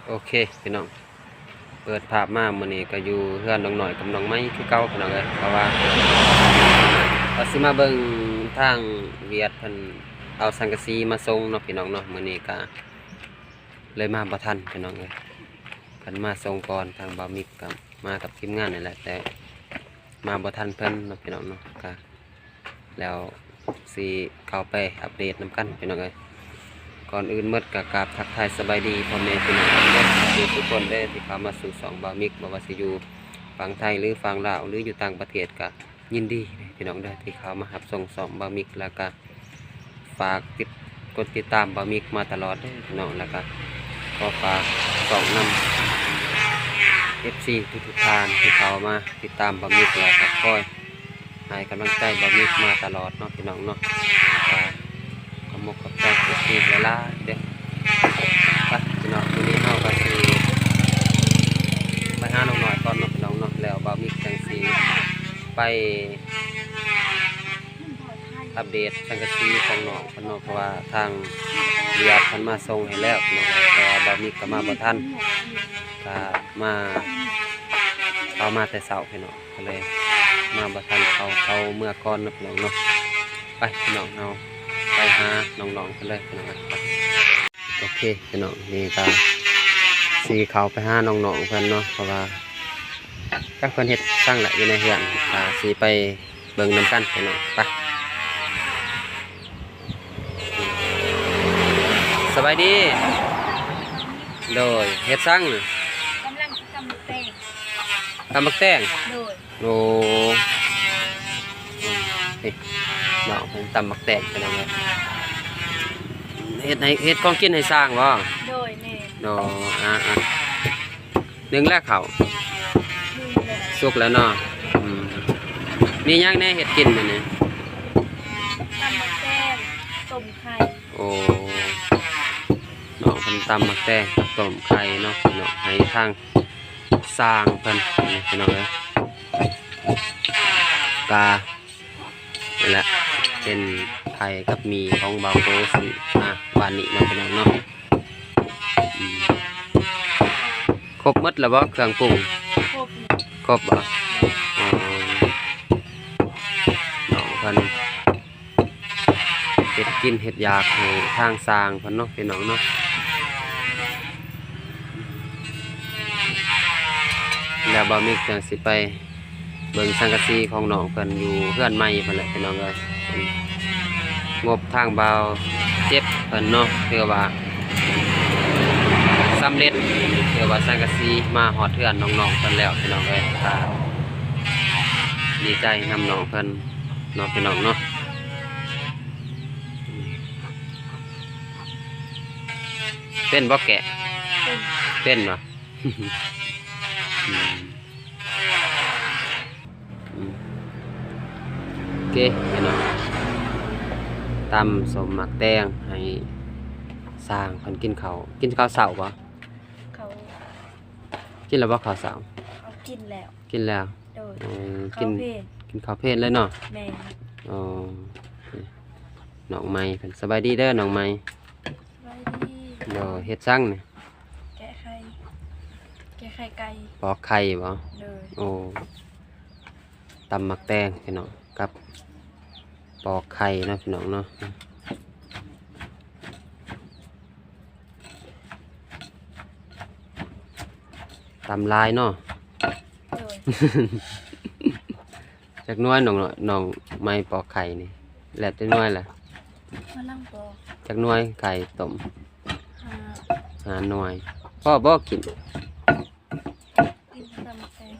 ໂອເຄພີ່ນ້ອງ ເປີດພາບມາມື້ນີ້ກໍຢູ່ເຮືອນນ້ອງນ້ອຍກັບນ້ອງໃໝ່ຄືເກົ່າພີ່ນ້ອງເອີຍ ເພາະວ່າ ວ່າຊິມາເບິ່ງທາງຫວຽດເພິ່ນເອົາສັງກະສີມາສົ່ງເນາະພີ່ນ້ອງເນາະ ມື້ນີ້ກໍເລີຍມາບໍ່ທັນພີ່ນ້ອງເອີຍ ເພິ່ນມາສົ່ງກ່ອນ ທາງບ່າວມິກກໍມາກັບທີມງານນີ້ແຫຼະ ແຕ່ມາບໍ່ທັນເພິ່ນເນາະພີ່ນ້ອງເນາະ ກໍ ແລ້ວຊິເຂົ້າໄປອັບເດດນຳກັນພີ່ນ້ອງເອີຍ ກ່ອນອື່ນໝົດກໍກາບທັກທາຍສະບາຍດີພໍ່ແມ່ພີ່ນ້ອງເບິດສູ່ທຸກຄົນເດີ ທີ່ເຂົ້າມາສູ່ຊ່ອງບ່າວມິກ ບໍ່ວ່າຊິຢູ່ຝັ່ງໄທ ຫຼື ຝັ່ງລາວ ຫຼື ຢູ່ຕ່າງປະເທດ ກໍຍິນດີເດີພີ່ນ້ອງເດີ ທີ່ເຂົ້າມາຮັບຊົມຊ່ອງບ່າວມິກ ແລ້ວກໍຝາກຕິດ ກົດຕິດຕາມບ່າວມິກມາຕະຫຼອດເດີພີ່ນ້ອງ ແລ້ວກໍຂໍຝາກຊ່ອງນຳ ເອັຟຊີ ທຸກໆທ່ານທີ່ເຂົ້າມາຕິດຕາມບ່າວມິກ ແລ້ວກໍຄອຍ ໃຫ້ກຳລັງໃຈບ່າວມິກມາຕະຫຼອດເນາະພີ່ນ້ອງເນາະ ກໍຂອບອົກຂອບໃຈເອັຟຊີຫຼາຍໆເດີ ໄປພີ່ນ້ອງ ມື້ນີ້ເຮົາກໍຊິໄປຫານ້ອງນ້ອຍກ່ອນເນາະພີ່ນ້ອງເນາະ ແລ້ວບ່າວມິກຈັ່ງຊິໄປອັບເດດສັງກະສີຂອງນ້ອງເພິ່ນເນາະ ເພາະວ່າທາງຫວຽດເພິ່ນມາສົ່ງໃຫ້ແລ້ວພີ່ນ້ອງ ແຕ່ວ່າບ່າວມິກກໍມາບໍ່ທັນ ກໍມາ ເຂົາມາແຕ່ເຊົ້າພີ່ນ້ອງ ກໍເລີຍມາບໍ່ທັນເຂົາ ເຂົາເມືອກ່ອນເນາະພີ່ນ້ອງເນາະ ໄປພີ່ນ້ອງ ເຮົາໄປຫານ້ອງໆກັນເລີຍພີ່ນ້ອງ ໄປ ໂອເຄພີ່ນ້ອງ ນີ້ກໍຊິເຂົ້າໄປຫານ້ອງໆເພິ່ນເນາະ ເພາະວ່າຈັກເພິ່ນເຮັດສັງລະຢູ່ໃນເຮືອນ ກໍຊິໄປເບິ່ງນຳກັນພີ່ນ້ອງ ໄປ ສະບາຍດີ ໂດຍ ເຮັດສັງ? ກຳລັງຊິຕຳໝາກແຕງ ຕຳໝາກແຕງ? ໂດຍ ໂອ້ ນີ້ ນ້ອງເພິ່ນຕຳໝາກແຕງພີ່ນ້ອງເອີຍ ເຮັດໃຫ້ ເຮັດຂອງກິນໃຫ້ຊ້າງບໍ່? ໂດຍ ແມ່ນ ໂດຍ ອ່າໆ ໜຶ້ງແລ້ວເຂົ້າ? ໜຶ້ງແລ້ວ ສຸກແລ້ວເນາະ ອືມ ມີຫຍັງແດ່ເຮັດກິນມື້ນີ້? ຕຳໝາກແຕງ ຕົ້ມໄຂ່ ໂອ້ ນ້ອງເພິ່ນຕຳໝາກແຕງກັບຕົ້ມໄຂ່ເນາະ ເນາະ ໃຫ້ທາງຊ້າງເພິ່ນ ນີ້ພີ່ນ້ອງເອີຍ ກະ ນີ້ແຫຼະ ເປັນໄຂ່ກັບໝີ່ຂອງບ່າວໂກ ຊື້ມາວານນີ້ເນາະ ພີ່ນ້ອງເນາະ ອືມ ຄົບໝົດແລ້ວບໍ່ເຄື່ອງປຸງ? ຄົບ ຄົບບໍ່? ອໍ ນ້ອງເພິ່ນ ເຮັດກິນເຮັດຢາກໃຫ້ທາງຊ້າງເພິ່ນເນາະ ພີ່ນ້ອງເນາະ ແລ້ວບ່າວມິກຈັ່ງຊິໄປເບິ່ງສັງກະສີຂອງນ້ອງເພິ່ນຢູ່ເຮືອນໃໝ່ເພິ່ນແຫຼະ ພີ່ນ້ອງເອີຍ ງົບທາງບ່າວເຈັບເພິ່ນເນາະ ຖືວ່າສຳເລັດ ຖືວ່າສັງກະສີມາຮອດເຮືອນນ້ອງໆເພິ່ນແລ້ວ ພີ່ນ້ອງເອີຍ ກໍດີໃຈນຳນ້ອງເພິ່ນ ເນາະ ພີ່ນ້ອງເນາະ ເປັນບໍ່ແກະ? ເປັນ ເປັນບໍ່? ອືມ ອືມ ໂອເຄ ພີ່ນ້ອງ ຕຳສົ້ມໝາກແຕງໃຫ້ຊ້າງເພິ່ນກິນເຂົ້າ ກິນເຂົ້າເຊົ້າບໍ່? ເຂົ້າ ກິນແລ້ວບໍ່ເຂົ້າເຊົ້າ? ເຂົ້າກິນແລ້ວ ກິນແລ້ວ ໂດຍ ເອີ ກິນ ເຂົ້າເພນ ກິນເຂົ້າເພນເລີຍເນາະ ແມ່ນ ອໍ ນ້ອງໃໝ່ເພິ່ນ ສະບາຍດີເດີນ້ອງໃໝ່ ສະບາຍດີ ໂດຍ ເຮັດສັງນີ້? ແກະໄຂ່ ແກະໄຂ່ໄກ່ ປອກໄຂ່ບໍ່? ໂດຍ ໂອ້ ຕຳໝາກແຕງພີ່ນ້ອງ ກັບປອກໄຂ່ເນາະ ພີ່ນ້ອງເນາະ ຕຳຫຼາຍເນາະ ໂດຍ ຈັກໜ່ວຍນ້ອງ ນ້ອງໃໝ່ປອກໄຂ່ນີ້ ແລ້ວແຕ່ໜ່ວຍລະ ກຳລັງປອກ ຈັກໜ່ວຍໄຂ່ຕົ້ມ? ຫ້າ ຫ້າໜ່ວຍ ພໍບໍ່ກິນ? ກິນຕຳແຕງ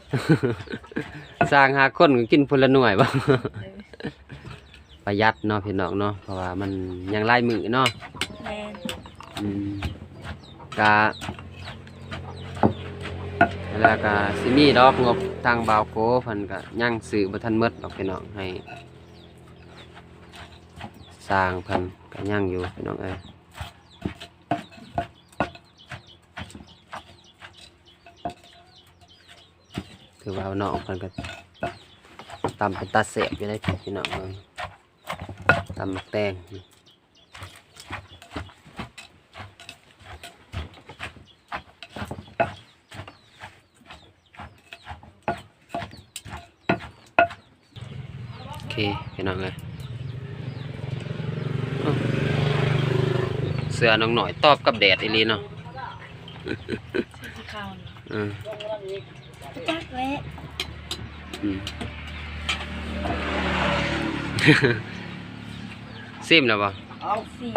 ສ້າງຫ້າຄົນກໍກິນຜູ້ລະໜ່ວຍບໍ່? ເອີ ປະຢັດເນາະ ພີ່ນ້ອງເນາະ ເພາະວ່າມັນຍັງຫຼາຍມື້ເນາະ ແມ່ນ ອືມ ກະ ແລ້ວກະຊິມີດອກ ງົບທາງບ່າວໂກເພິ່ນກະຍັງຊື້ບໍ່ທັນໝົດດອກ ພີ່ນ້ອງ ໃຫ້ຊ້າງເພິ່ນກະຍັງຢູ່ ພີ່ນ້ອງເອີຍ. ຖືວ່ານ້ອງເພິ່ນກໍຕຳເປັນຕາແຊບຢູ່ເດ້ພີ່ນ້ອງເອີຍ ຕຳໝາກແຕງ ໂດຍ ເຄ ພີ່ນ້ອງເອີຍ ເສື້ອນ້ອງນ້ອຍຕອບກັບແດດອີ່ຫຼີເນາະ ເສື້ອສີຂາວນີ້ ເອີ ຈັກແຫຼະ ອືມ ຊີມແລ້ວບໍ່? ຊີມ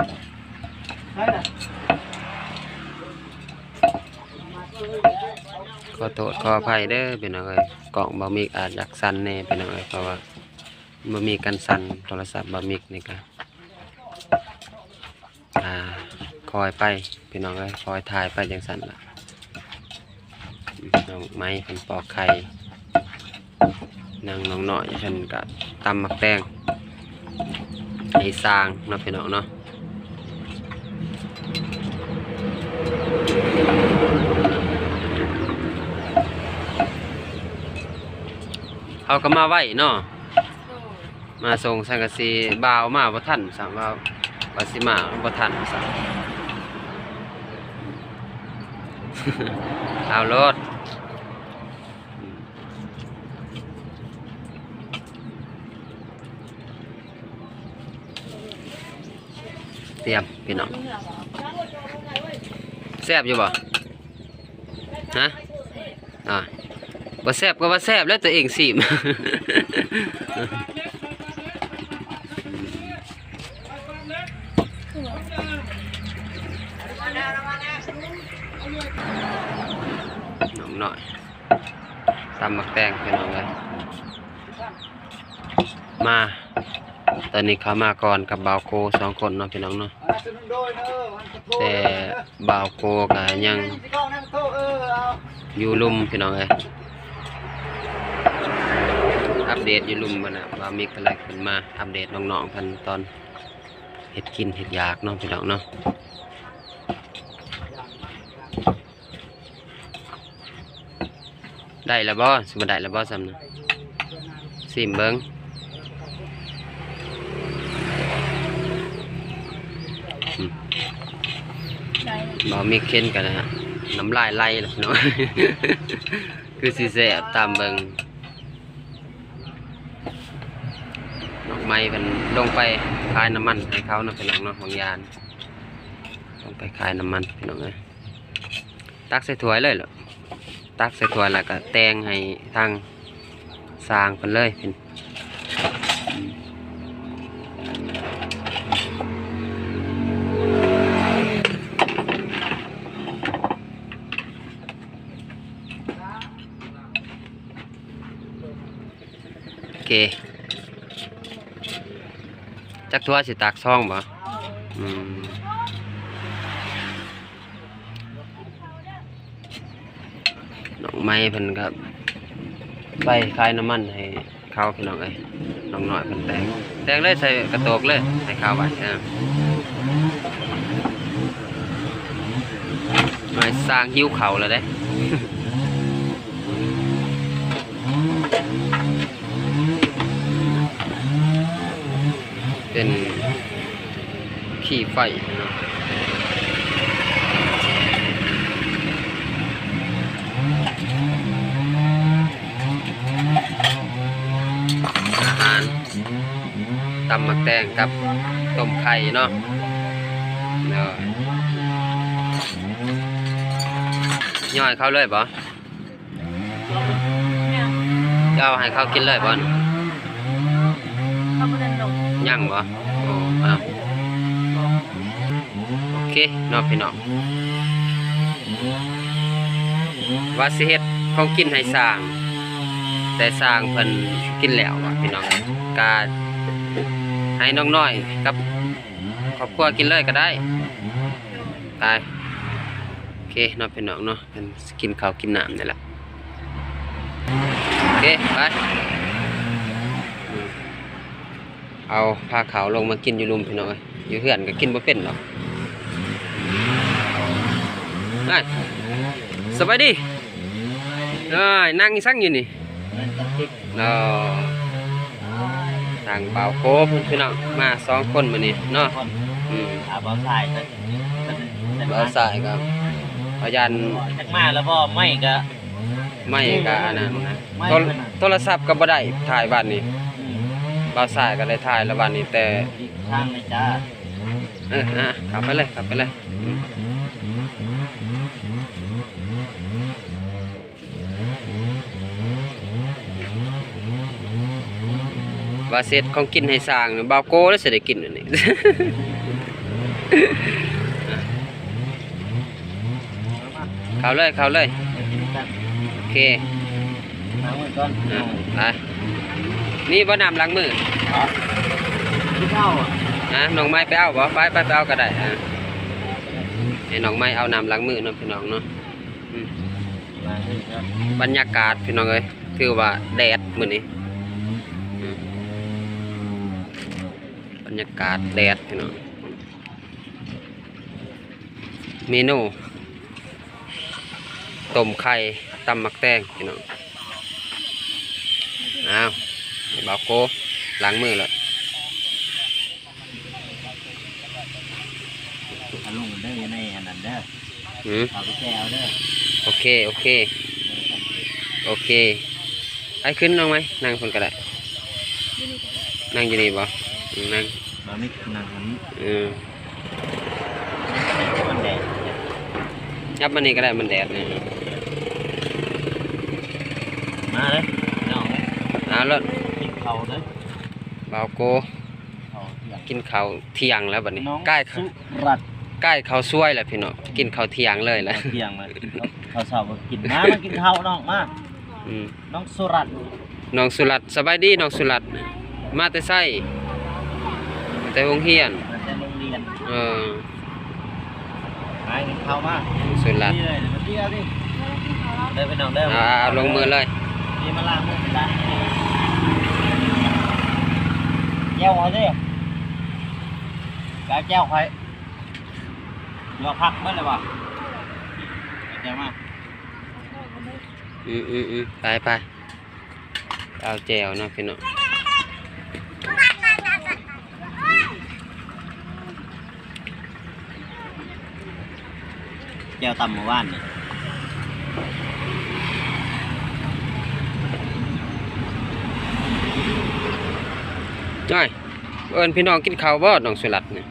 ຂໍໂທດຂໍອະໄພເດີພີ່ນ້ອງເອີຍ ກ້ອງບ່າວມິກອາດຢາກສັ່ນແດ່ພີ່ນ້ອງເອີຍ ເພາະວ່າບໍ່ມີກັນສັ່ນ ໂທລະສັບບ່າວມິກນີ້ກະ ອ່າ ຄ່ອຍໄປພີ່ນ້ອງເອີຍ ຄ່ອຍຖ່າຍໄປຈັ່ງຊັ້ນລະ ນ້ອງໄມ້ເພິ່ນປອກໄຂ່ ນາງນ້ອງນ້ອຍເພິ່ນກະຕຳໝາກແຕງໃຫ້ຊ່າງເນາະພີ່ນ້ອງເນາະ ເຮົາກໍມາໄວເນາະ ມາສົ່ງສັງກະສີ ບ່າວມາບໍ່ທັນຊ້ຳ ວ່າ ວ່າຊິມາບໍ່ທັນຊ້ຳ ເອົາໂລດ ຕຽມພີ່ນ້ອງ ແຊບຢູ່ບໍ່? ຮະ? ອ່າ ບໍ່ແຊບກໍວ່າແຊບແລ້ວ ຕົວເອງຊີມ ນ້ອງນ້ອຍ ຕຳໝາກແຕງພີ່ນ້ອງເອີຍ ມາ ຕອນນີ້ເຂົ້າມາກ່ອນກັບບ່າວໂຄສອງຄົນເນາະພີ່ນ້ອງເນາະ ແຕ່ບ່າວໂຄກະຍັງຢູ່ລຸ່ມພີ່ນ້ອງເອີຍ ອັບເດດຢູ່ລຸ່ມຫັ້ນນະ ບ່າວມິກກະເລີຍຂຶ້ນມາອັບເດດນ້ອງໆເພິ່ນຕອນເຮັດກິນເຮັດຢາກເນາະພີ່ນ້ອງເນາະ. ໄດ້ແລ້ວບໍ່? ຊິບໍ່ໄດ້ແລ້ວບໍ່ຊ້ຳນະ? ຊີມເບິ່ງ ອືມ ໄດ້ ບໍ່ມີເຄັນກັນນະ ນ້ຳລາຍໄຫຼແລ້ວເນາະ ຄືຊິແຊບ ຕາມເບິ່ງ ນ້ອງໄມ້ເພິ່ນລົງໄປຂາຍນ້ຳມັນໃຫ້ເຂົາເນາະ ພີ່ນ້ອງເນາະ ບາງຢ່າງ ລົງໄປຂາຍນ້ຳມັນ ພີ່ນ້ອງເອີຍ. ຕັກໃສ່ຖ້ວຍເລີຍ ຕັກໃສ່ຖ້ວຍແລ້ວກະແຕ່ງໃຫ້ທາງຊ່າງເພິ່ນເລີຍ ໂອເຄ ຈັກຖ້ວຍ ຊິຕັກສອງບໍ່? ອືມ ນ້ອງໄມ້ເພິ່ນກໍໄປຂາຍນ້ຳມັນໃຫ້ເຂົາ ພີ່ນ້ອງເອີຍ ນ້ອງນ້ອຍເພິ່ນແຕ່ງ ແຕ່ງເລີຍ ໃສ່ກະໂຕກເລີຍ ໃຫ້ເຂົາໄວ້ ເອີ ນ້ອຍຊ່າງຫິວເຂົ້າແລ້ວເດ້. ເປັນຂີ້ໄຟເນາະ ອາຫານ ຕຳໝາກແຕງກັບຕົ້ມໄຂ່ເນາະ ເນາະ ຍ່ອຍເຂົ້າເລີຍບໍ່? ເຈົ້າໃຫ້ເຂົາກິນເລີຍບໍ່? ເຂົາບໍ່ທັນລົງ ຍັງບໍ່? ໂອ້ ອ້າວ ໂອເຄເນາະພີ່ນ້ອງ ວ່າຊິເຮັດຂອງກິນໃຫ້ຊ່າງ ແຕ່ຊ່າງເພິ່ນກິນແລ້ວວ່າ ພີ່ນ້ອງ ກະໃຫ້ນ້ອງນ້ອຍກັບຄອບຄົວກິນເລີຍກໍໄດ້ ໄປ ໂອເຄເນາະ ພີ່ນ້ອງເນາະ. ເພິ່ນຊິກິນເຂົ້າກິນນ້ຳນີ້ແຫຼະ ໂອເຄ ໄປ ເອົາ ພາເຂົາລົງມາກິນຢູ່ລຸ່ມ ພີ່ນ້ອງເອີຍ ຢູ່ເຮືອນກໍກິນບໍ່ເປັນດອກ ໄປ ສະບາຍດີ ເອີຍ ນັ່ງອີ່ສັງຢູ່ນີ້ ເນາະ ທາງບ່າວໂຄບ ພີ່ນ້ອງ ມາສອງຄົນມື້ນີ້ເນາະ ອືມ ອ່າ ບ່າວຊາຍ ບ່າວຊາຍກໍ ພະຍານ ຈັກມາແລ້ວບໍ່ ໄມ້ກໍ ໄມ້ກໍອັນນັ້ນນະ ໄມ້ ໂທ ໂທລະສັບກໍບໍ່ໄດ້ ຖ່າຍບ້ານນີ້ ອືມ ບ່າວຊາຍກໍໄດ້ຖ່າຍລະວັນນີ້ແຕ່ ອີກທາງເລີຍຈ້າ. ເອີ ອ່ະ ເຂົ້າໄປເລີຍ ເຂົ້າໄປເລີຍ. ວ່າເສັດຂອງກິນໃຫ້ຊ່າງ ບ່າວໂກແລ້ວຊິໄດ້ກິນອັນນີ້. ເຂົ້າເລີຍ ເຂົ້າເລີຍ. ໂອເຄ ລ້າງມືກ່ອນ. ອ່າ ໄປ. ມີບໍ່ນ້ຳລ້າງມື? ກິນເຂົ້າ. ຮະ ນ້ອງໄມ້ໄປເອົາບໍ່? ໄປ ໄປ ໄປເອົາກໍໄດ້. ອ່າ ໃຫ້ນ້ອງໄມ້ເອົານ້ຳລ້າງມືເນາະ ພີ່ນ້ອງເນາະ. ອືມ ບັນຍາກາດ ພີ່ນ້ອງເອີຍ ຖືວ່າແດດມື້ນີ້. ອືມ ບັນຍາກາດແດດ ພີ່ນ້ອງ. ເມນູ ຕົ້ມໄຂ່ ຕຳໝາກແຕງ ພີ່ນ້ອງ. ອ້າວ ບ່າວໂກລ້າງມືແລ້ວ. ເອົາລົງເດີ ຢູ່ໃນອັນນັ້ນເດີ. ຫືມ? ເອົາໄປແຊ່ເອົາເດີ. ໂອເຄ ໂອເຄ ໂອເຄ. ໄປຂຶ້ນນ້ອງໄມ້ ນັ່ງພຸ້ນກໍໄດ້. ນັ່ງຢູ່ນີ້ບໍ່? ອືມ ນັ່ງ ມາມິດນັ່ງອັນນີ້. ເອີ ມັນແດດ ຍັບມານີ້ກໍໄດ້ ມັນແດດ. ເອີ ມາເດີ ນ້ອງເອີຍ ເອົາໂລດ. ກິນເຂົ້າເດີ ບ່າວໂກ ເຂົ້າທ່ຽງ ກິນເຂົ້າທ່ຽງແລ້ວບັດນີ້. ນ້ອງ ໃກ້ ສຸລັດ ໃກ້ເຂົ້າສວຍແລ້ວ ພີ່ນ້ອງ ກິນເຂົ້າທ່ຽງເລີຍແຫຼະ. ເຂົ້າທ່ຽງແລ້ວ ກິນເຂົ້າ ເຂົ້າເຊົ້າກໍກິນ. ມາ ມາກິນເຂົ້ານ້ອງ ມາ. ອືມ ນ້ອງສຸລັດ ນ້ອງສຸລັດ. ສະບາຍດີນ້ອງສຸລັດ. ມາແຕ່ໃສ? ມາແຕ່ໂຮງຮຽນ. ມາແຕ່ໂຮງຮຽນ. ເອີ ມາກິນເຂົ້າມາ. ສຸລັດ ນີ້ເລີຍ ມາເຕີຍນີ້ເດີພີ່ນ້ອງເດີ. ອ່າ ລົງມືເລີຍ. ນີ້ ມາລ້າງມືກັນ. ແຈ່ວເອົາເດ້ ກະແຈ່ວຂ້ອຍ. ລວກຜັກເບິດແລ້ວບໍ່? ເອົາແຈ່ວມາ. ອືມໆໆ ໄປໆ ເອົາແຈ່ວເນາະ ພີ່ນ້ອງ. ແຈ່ວຕຳມື້ວານນີ້. ນ້ອຍ ເອີ້ນພີ່ນ້ອງກິນເຂົ້າບໍ່ ນ້ອງສຸລັດນີ້?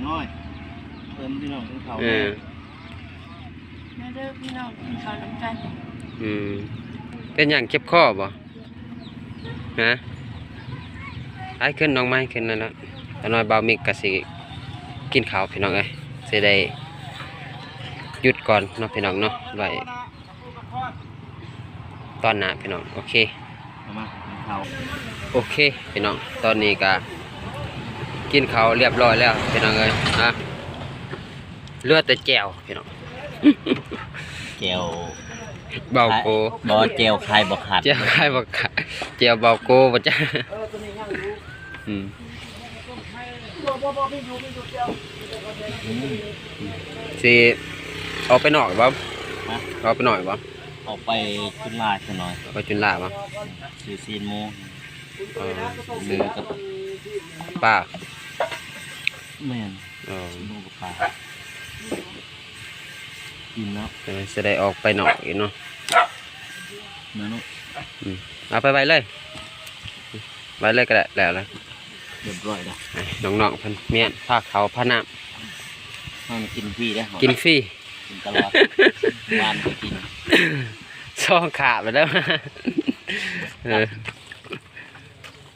ນ້ອຍ ເອີ້ນພີ່ນ້ອງກິນເຂົ້າ. ເອີ ມາເດີພີ່ນ້ອງ ກິນເຂົ້ານຳກັນ. ອືມ ເປັນຫຍັງ ເຈັບຄໍບໍ່? ຮະ ໄປຂຶ້ນນ້ອງໄມ້ ຂຶ້ນນັ້ນລະ. ຕານ້ອຍບ່າວມິກກໍຊິກິນເຂົ້າ ພີ່ນ້ອງເອີຍ ຊິໄດ້ຢຸດກ່ອນເນາະ ພີ່ນ້ອງເນາະ ໄວ້ຕອນໜ້າ ພີ່ນ້ອງ. ໂອເຄ ເອົາມາກິນເຂົ້າ. ໂອເຄ ພີ່ນ້ອງ ຕອນນີ້ກໍກິນເຂົ້າລຽບຮ້ອຍແລ້ວ ພີ່ນ້ອງເອີຍ ຮະ. ເຫຼືອແຕ່ແຈ່ວພີ່ນ້ອງ. ແຈ່ວບ່າວໂກ ບໍ່ ແຈ່ວຄາຍບໍ່ຂາດ ແຈ່ວຄາຍບໍ່ຂາດ ແຈ່ວບ່າວໂກບໍ່ຈ້າ. ອືມ ຊິອອກໄປນອກບໍ່? ຮະ ອອກໄປນອກບໍ່? ອອກໄປຈຸນລາຈັກໜ້ອຍ. ໄປຈຸນລາບໍ່? ຊື້ຊີ້ນໝູ. ເອີ ຊື້ກັບປາ. ແມ່ນ. ເອີ ຊີ້ນໝູກັບປາ ອີ່ມແລ້ວ. ເອີ ຊິໄດ້ອອກໄປນອກອີກເນາະ. ແມ່ນເນາະ. ອືມ ເອົາໄປໄວ້ເລີຍ ໄວ້ເລີຍກໍໄດ້ ແລ້ວລະ ຮຽບຮ້ອຍລະ. ນ້ອງໆເພິ່ນມ້ຽນ ພາເຂົ້າພານ້ຳ. ເຮົາກິນຟຣີເດ້ ກິນຟຣີ ກິນຕະຫຼອດ ວານກໍກິນ ສອງຄາບແລ້ວ. ເອີ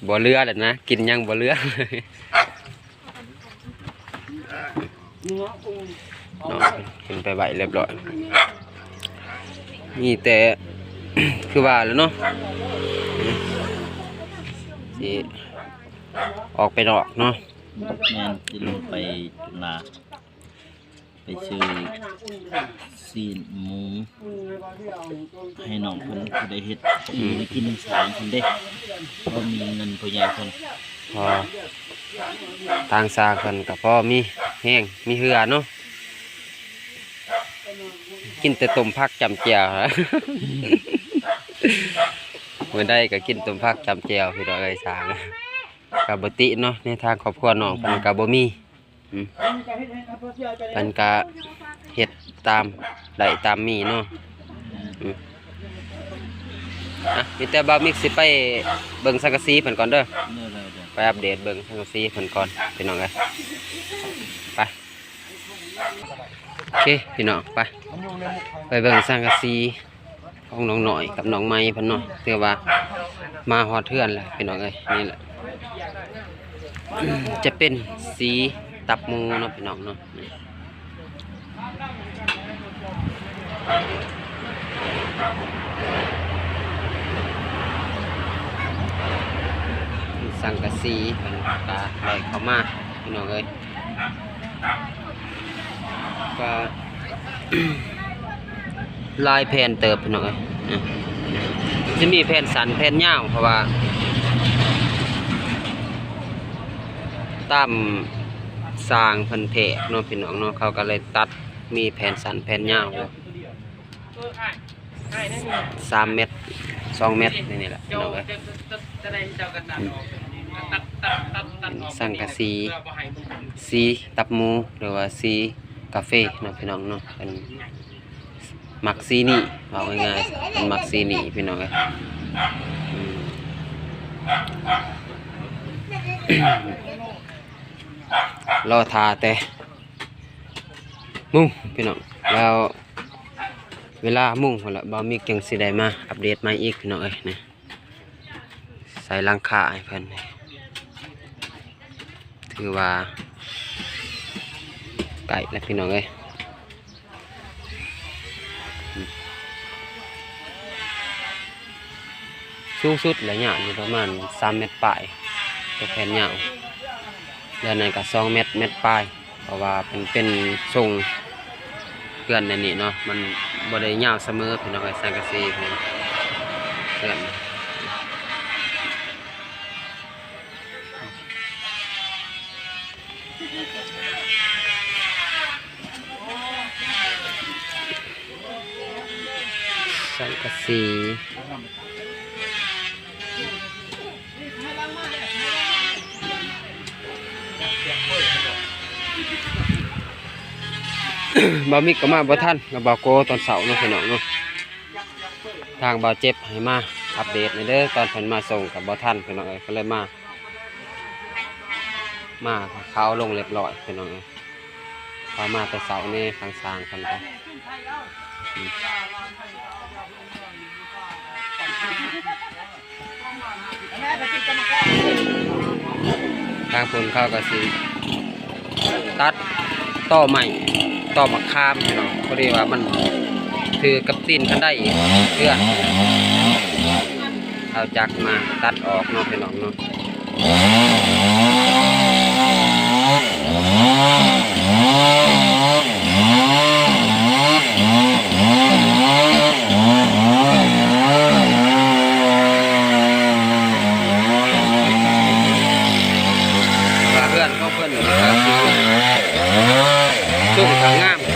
ບໍ່ເຫຼືອແລ້ວນະ ກິນຫຍັງບໍ່ເຫຼືອ. ເນາະ ຂຶ້ນໄປໄວ້ຮຽບຮ້ອຍ ມີແຕ່ ຄືວ່າແຫຼະເນາະ ຊິອອກໄປນອກເນາະ. ແມ່ນ ຊິລົງໄປຈຸນລາ ໄປຊື້ຊີ້ນໝູ ໃຫ້ນ້ອງເພິ່ນໄດ້ເຮັດ ອືມ ໄດ້ກິນສາງເພິ່ນເດ້ ພໍມີເງິນພໍ່ໃຫຍ່ເພິ່ນ ພໍ ທາງສາງເພິ່ນກໍພໍມີແຮງມີເຫື່ອເນາະ. ກິນແຕ່ຕົ້ມຜັກຈ້ຳແຈ່ວ ມື້ໃດກໍກິນຕົ້ມຜັກຈ້ຳແຈ່ວ ພີ່ນ້ອງເອີຍ. ສາງກໍບໍ່ຕິເນາະ ໃນທາງຄອບຄົວນ້ອງເພິ່ນກໍບໍ່ມີ. ອືມ ເພິ່ນກະເຮັດຕາມໄດ້ຕາມມີເນາະ. ອືມ ເອົາ ອ່ະ ມີແຕ່ບ່າວມິກຊິໄປເບິ່ງສັງກະສີເພິ່ນກ່ອນເດີ. ໂດຍໆໆ ໄປອັບເດດເບິ່ງສັງກະສີເພິ່ນກ່ອນ ພີ່ນ້ອງເອີຍ. ໄປ ໂອເຄ ພີ່ນ້ອງ ໄປ ໄປເບິ່ງສັງກະສີຂອງນ້ອງນ້ອຍກັບນ້ອງໃໝ່ເພິ່ນເນາະ. ຖືວ່າມາຮອດເຮືອນແລ້ວ ພີ່ນ້ອງເອີຍ. ນີ້ແຫຼະ ຈະເປັນສີຕັບໝູເນາະ ພີ່ນ້ອງເນາະ. ສັງກະສີເພິ່ນກະໄດ້ເຂົ້າມາ ພີ່ນ້ອງເອີຍ. ກະຫຼາຍແຜ່ນເຕີບ ພີ່ນ້ອງເອີຍ. ຈະມີແຜ່ນສັ້ນແຜ່ນຍາວ ເພາະວ່າຕາມຊ່າງເພິ່ນແພກເນາະ ພີ່ນ້ອງເນາະ. ເຂົາກະເລີຍຕັດ ມີແຜ່ນສັ້ນແຜ່ນຍາວ ສາມແມັດ ສອງແມັດ ນີ້ແຫຼະ ພີ່ນ້ອງເອີຍ. ອືມ ສັງກະສີ ສີຕັບໝູ ຫຼືວ່າສີກາເຟເນາະ ພີ່ນ້ອງເນາະ. ເພິ່ນມັກສີນີ້ ເວົ້າງ່າຍໆ ເພິ່ນມັກສີນີ້ ພີ່ນ້ອງເອີຍ. ອືມ ລໍຖ້າແຕ່ມຸງ ພີ່ນ້ອງ ແລ້ວເວລາມຸງພຸ້ນລະ ບ່າວມິກຈຶ່ງຊິໄດ້ມາອັບເດດໃໝ່ອີກ ພີ່ນ້ອງເອີຍ. ນີ້ ໃສ່ຫຼັງຄາໃຫ້ເພິ່ນ ຖືວ່າໃກ້ແລ້ວ ພີ່ນ້ອງເອີຍ. ສູງສຸດລະຍະຢູ່ປະມານສາມແມັດປາຍ ຕົວແຜ່ນຍາວ. ແລ້ວນັ້ນກະສອງແມັດ ແມັດປາຍ ເພາະວ່າເປັນ ເປັນຊົງເຮືອນອັນນີ້ເນາະ ມັນບໍ່ໄດ້ຍາວສະເໝີ ພີ່ນ້ອງເອີຍ. ສັງກະສີເຮືອນ ເຮືອນ ສັງກະສີ ບ່າວມິກກໍມາບໍ່ທັນກັບບ່າວໂກຕອນເຊົ້າເນາະ ພີ່ນ້ອງເນາະ. ທາງບ່າວເຈັບໃຫ້ມາອັບເດດແດ່ເດີ ຕອນເພິ່ນມາສົ່ງກໍບໍ່ທັນ ພີ່ນ້ອງເອີຍ. ກໍເລີຍມາ ມາເຂົາລົງຮຽບຮ້ອຍ ພີ່ນ້ອງເອີຍ. ເຂົາມາແຕ່ເຊົ້ານີ້ ທາງຊ່າງເພິ່ນກໍ ອືມ ທາງພຸ້ນເຂົາກໍຊິຕັດຕໍໄມ້ ຕໍໝາກຂາມ ພີ່ນ້ອງ. ພໍດີວ່າມັນຖືກກັບຕີນຄັນໄດເຮືອນ ເອົາຈັກມາຕັດອອກເນາະ ພີ່ນ້ອງເນາະ. ວ່າເຮືອນຂອງເພິ່ນນີ້ກໍຄືສູງກໍງາມ ເອີ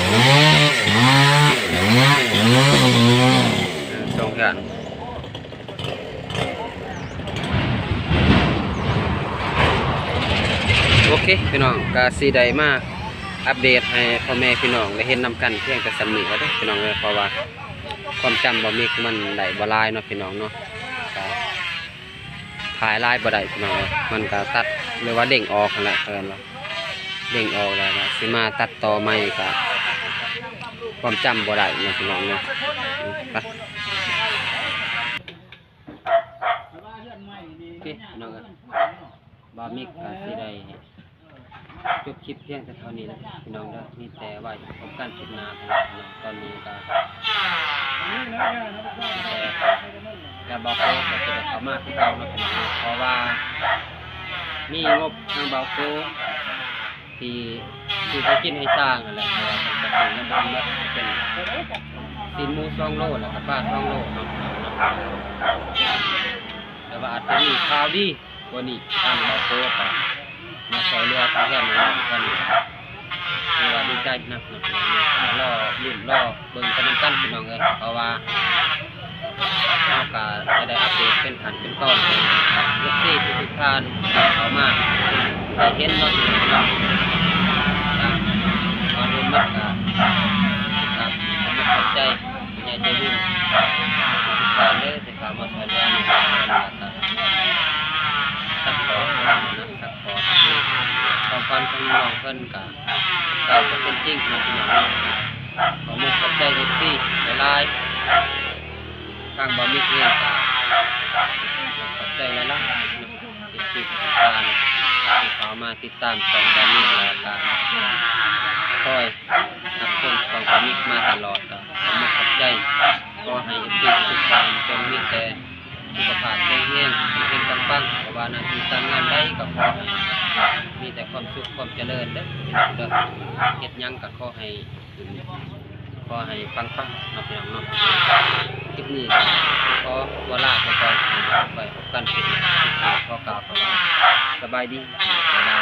ສອງເຮືອນ. ໂອເຄ ພີ່ນ້ອງ ກະຊິໄດ້ມາອັບເດດໃຫ້ພໍ່ແມ່ພີ່ນ້ອງໄດ້ເຫັນນຳກັນພຽງແຕ່ສ່ຳນີ້ກ່ອນເດີ ພີ່ນ້ອງເອີຍ. ເພາະວ່າຄວາມຈຳບ່າວມິກມັນໄດ້ບໍ່ຫຼາຍເນາະ ພີ່ນ້ອງເນາະ ກະຖ່າຍຫຼາຍບໍ່ໄດ້ ພີ່ນ້ອງເອີຍ. ມັນກະຕັດ ຫຼືວ່າເດ້ງອອກຫັ້ນແຫຼະ ເອີ້ນວ່າເດ້ງອອກ ແລ້ວກະຊິມາຕັດຕໍ່ໃໝ່ ກະຄວາມຈຳບໍ່ໄດ້ເນາະ ພີ່ນ້ອງເນາະ. ໄປ ໂອເຄ ພີ່ນ້ອງເອີຍ ບ່າວມິກກໍຊິໄດ້ຈົບຄລິບພຽງແຕ່ເທົ່ານີ້ແຫຼະ ພີ່ນ້ອງເດີ. ມີແຕ່ໄວ້ພົບກັນຄລິບໜ້າ ພີ່ນ້ອງ. ຕອນນີ້ກໍມີແຕ່ ແລ້ວບ່າວໂກກໍຈະໄດ້ເຂົ້າມາຄືເກົ່າເນາະ ພີ່ນ້ອງເນາະ ເພາະວ່າມີງົບທາງບ່າວໂກ ທີ່ ທີ່ເຂົາກິນໃຫ້ຊ້າງຫັ້ນແຫຼະ ເພາະວ່າເພິ່ນກະຊື້ນຳເພິ່ນໝົດ ເປັນຊີ້ນໝູສອງໂລ ແລ້ວກະປາສອງໂລເນາະ. ແຕ່ວ່າອາດຈະມີຂ່າວດີກວ່ານີ້ ທາງບ່າວໂກກະມາຊ່ວຍເຫຼືອທາງເຮືອນນ້ອງເພິ່ນ ຖືວ່າດີໃຈນຳເນາະ. ລໍລຸ້ນລໍເບິ່ງໄປນຳກັນ ພີ່ນ້ອງເອີຍ ເພາະວ່າ ເຮົາກະຈະໄດ້ອັບເດດເປັນຂັ້ນເປັນຕອນໃຫ້ເອັຟຊີທຸກໆທ່ານເຂົ້າມາໄດ້ເຫັນເນາະ ພີ່ນ້ອງເນາະ. ກະກ່ອນອື່ນໝົດກະ ກະຂອບໃຈຜູ້ໃຫຍ່ໃຈບຸນທຸກໆທ່ານເດີ. ເຂົ້າມາຊ່ວຍເຫຼືອໃນການການຊັບພອດ ຊັບພອດ ຄືຄວາມຝັນຂອງນ້ອງເພິ່ນກະໃກ້ຈະເປັນຈິງເນາະພີ່ນ້ອງເນາະ. ຂໍມຸກຂອບໃຈເອັຟຊີຫຼາຍໆ ທາງບ່າວມິກເອງກະຂອບໃຈຫຼາຍໆເນາະ ເອັຟຊີທຸກທ່ານທີ່ເຂົ້າມາຕິດຕາມຊ່ອງບ່າວມິກ ແລ້ວກະຄອຍຮັບຊົມຊ່ອງບ່າວມິກມາຕະຫຼອດ ກະຂໍມຸກຂອບໃຈ. ຂໍໃຫ້ເອັຟຊີທຸກທ່ານຈົ່ງມີແຕ່ສຸຂະພາບແຂງແຮງ ເຮັງໆ ປັງໆ ບໍ່ວ່າໜ້າທີ່ການງານໃດກະຂໍໃຫ້ມີແຕ່ຄວາມສຸກຄວາມຈະເລີນເດີພີ່ນ້ອງເດີ. ເຮັດຫຍັງກະຂໍໃຫ້ ຂໍໃຫ້ປັງໆເນາະພີ່ນ້ອງເນາະ. ຄລິບນີ້ກໍຂໍຕົວລາໄປກ່ອນ ໄວ້ພົບກັນຄລິບໜ້າ. ຄລິບນີ້ຂໍກ່າວຄຳວ່າສະບາຍດີ ບາຍບາຍ.